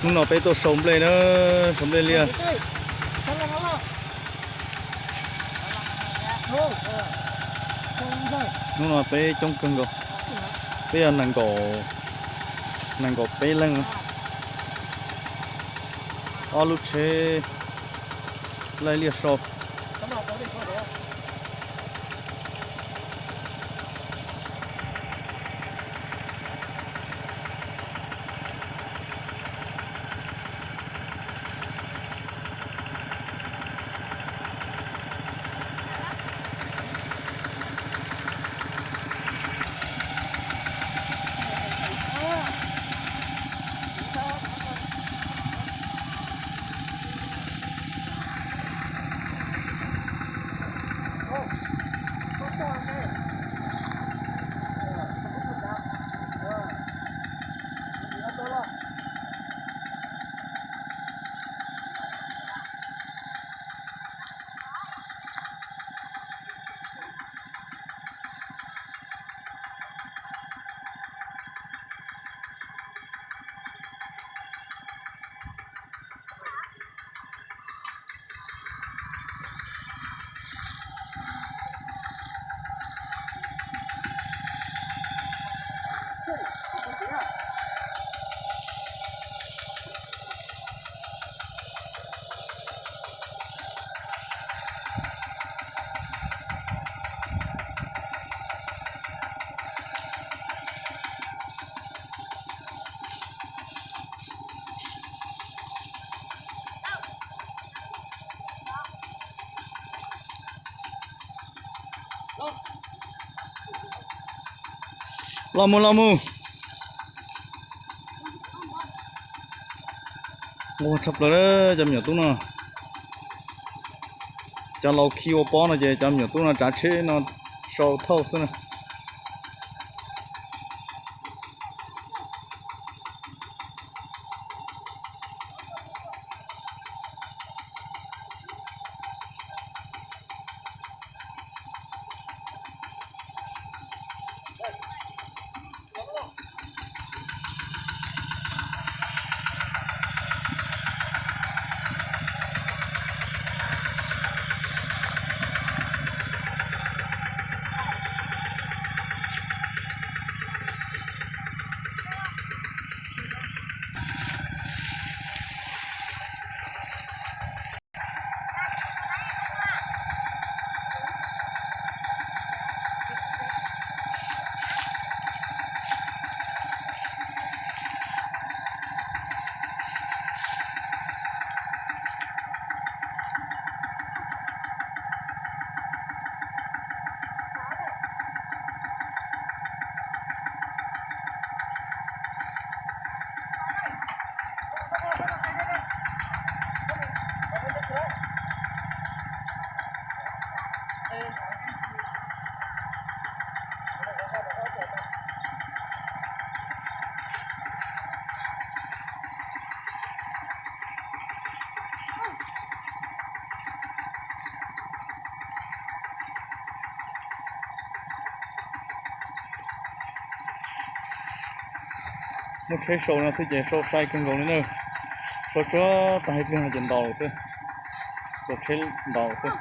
Hnub no peb tuaj sau nplej na, sau nplej liaj. Hnub no peb coob kawg nkaus, peb yog nees nkaum, nees nkaum peb leej. Ob lub tsheb laij liaj sau. Los mus, los mus. Nquag tshaj plaws cov me nyuam tub no. Cov laus khi ua pob no ces cov me nyuam tub no tsav tsheb no sau thauj xwb na. Muaj tsheb sau no xwb ces sau sai kawg nkaus li na. Sau tsuag tag ib pliag no ces ntaus lawm xwb. Tau tsheb ntaus lawm xwb.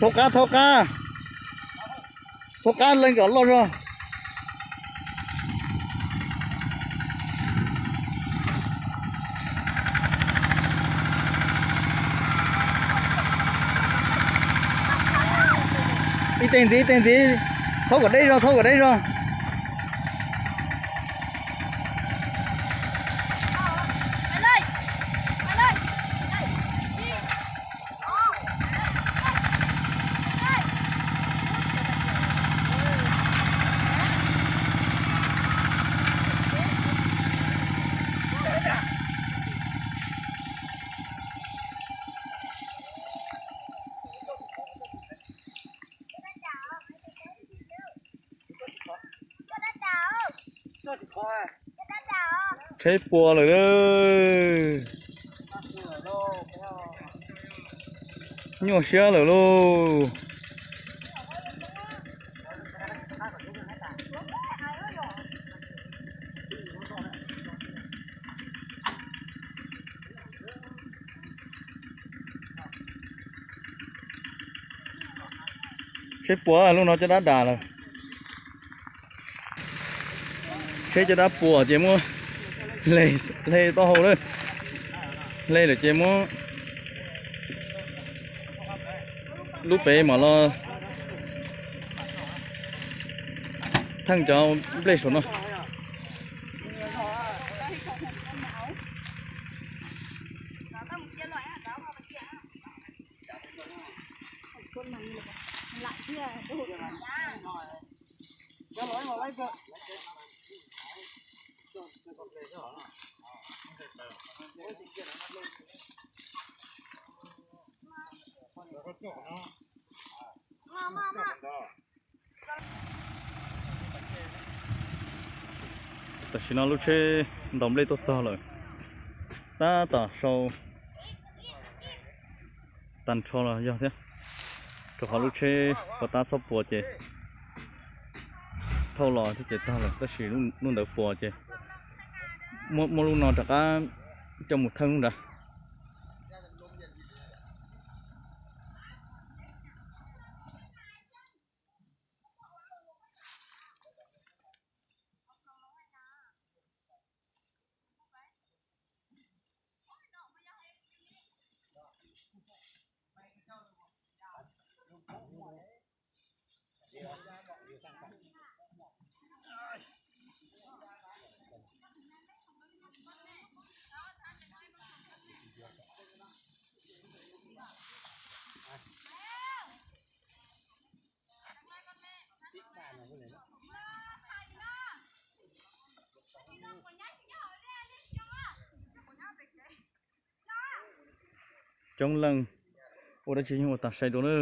Thauj qab, thauj qab. Thauj qab leej kom loj zog. Tes ntxiv, tes ntxiv, thauj kom deb zog, thauj kom deb zog. Tsheb puas lawm. Nyuaj siab lawm lauj. Tsheb puas lub no caj dab das lawm. Tsheb caj dab puas ces muab hle taub hau lawm. Hle lawm ces muab lub pem mam los theej cov nplej saum no. Tam sim no lub tsheb ntaus nplej tuaj txog lawm, tab tom sau tag nrho los yog thiab, rau qhov lub tsheb puas tab txhob puas ces thauj los thiab ces tag lawm, tab sis lub ntawd puas ces muab lub no rov qab coj mus theej lub nrad. Coob leej ua dab tsi yeej ua tag sai dua na.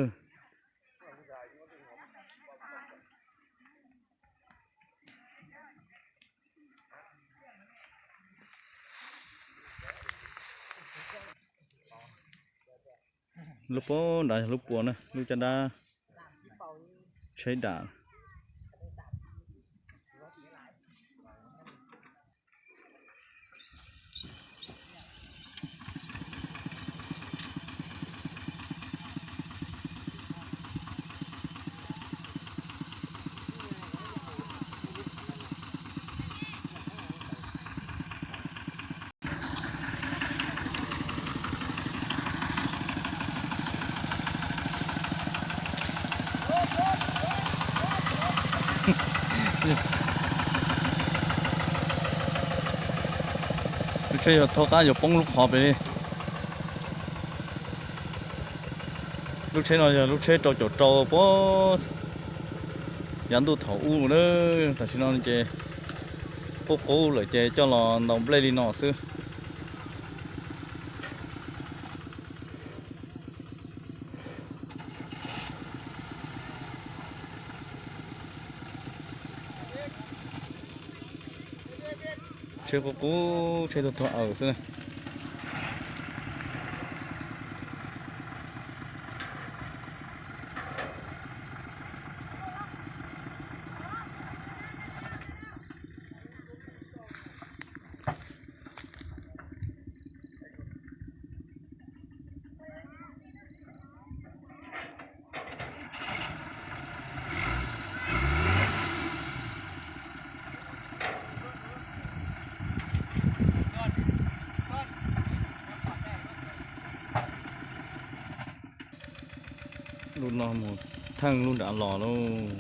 Lub pem nrad yog lub puas na, lub caj dab tsheb dam. Lub tsheb yog thaub qab yuav poob lub qhov pem li. Lub tsheb no yog lub tsheb rau caum rau puag yav ntuj thaum ub na. Tam sim no ces qub qub lawm ces coj los ntaus nplej li no xwb. Tsheb qub qub, tsheb tuag tuag awm xwb na. Lub no mus Theej lub nram los lauj.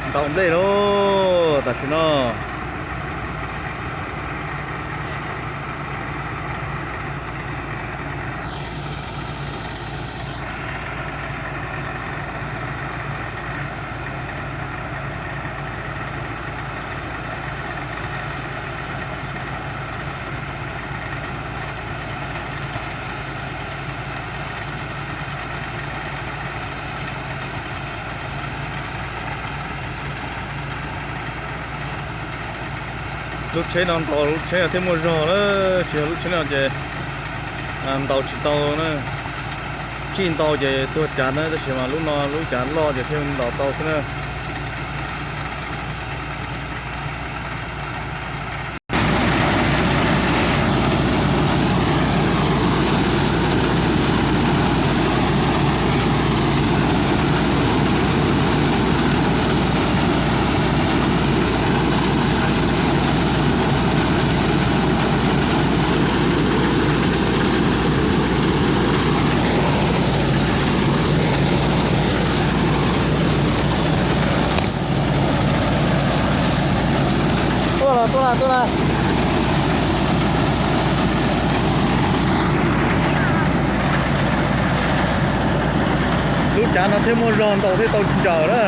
Ntaus nplej lauj tam sim no. Lub tsheb no ntaus, lub tsheb no thiaj muaj zog lawm, tsis yog lub tsheb no ces ntaus tsis tau na. Tsij ntau ces tuag cav na, tab sis mas lub no lub cav loj ces thiaj ntaus tau xwb na. Tuaj los, tuaj los, tuaj los. Lub cav no thiaj muaj zog ntaus thiaj tau ntsawm na.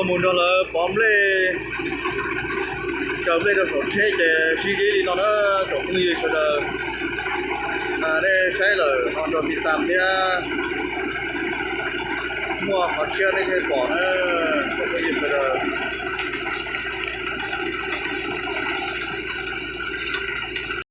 Mus nrog lawv pov nplej, tsaws nplej rau saum tsheb ces sib zib li no na tsoom phooj ywg sawv daws. Nej saib lawm ho nrog tiv tam thiab, muaj qhov tshiab nej thiaj pom na tsoom phooj ywg sawv daws.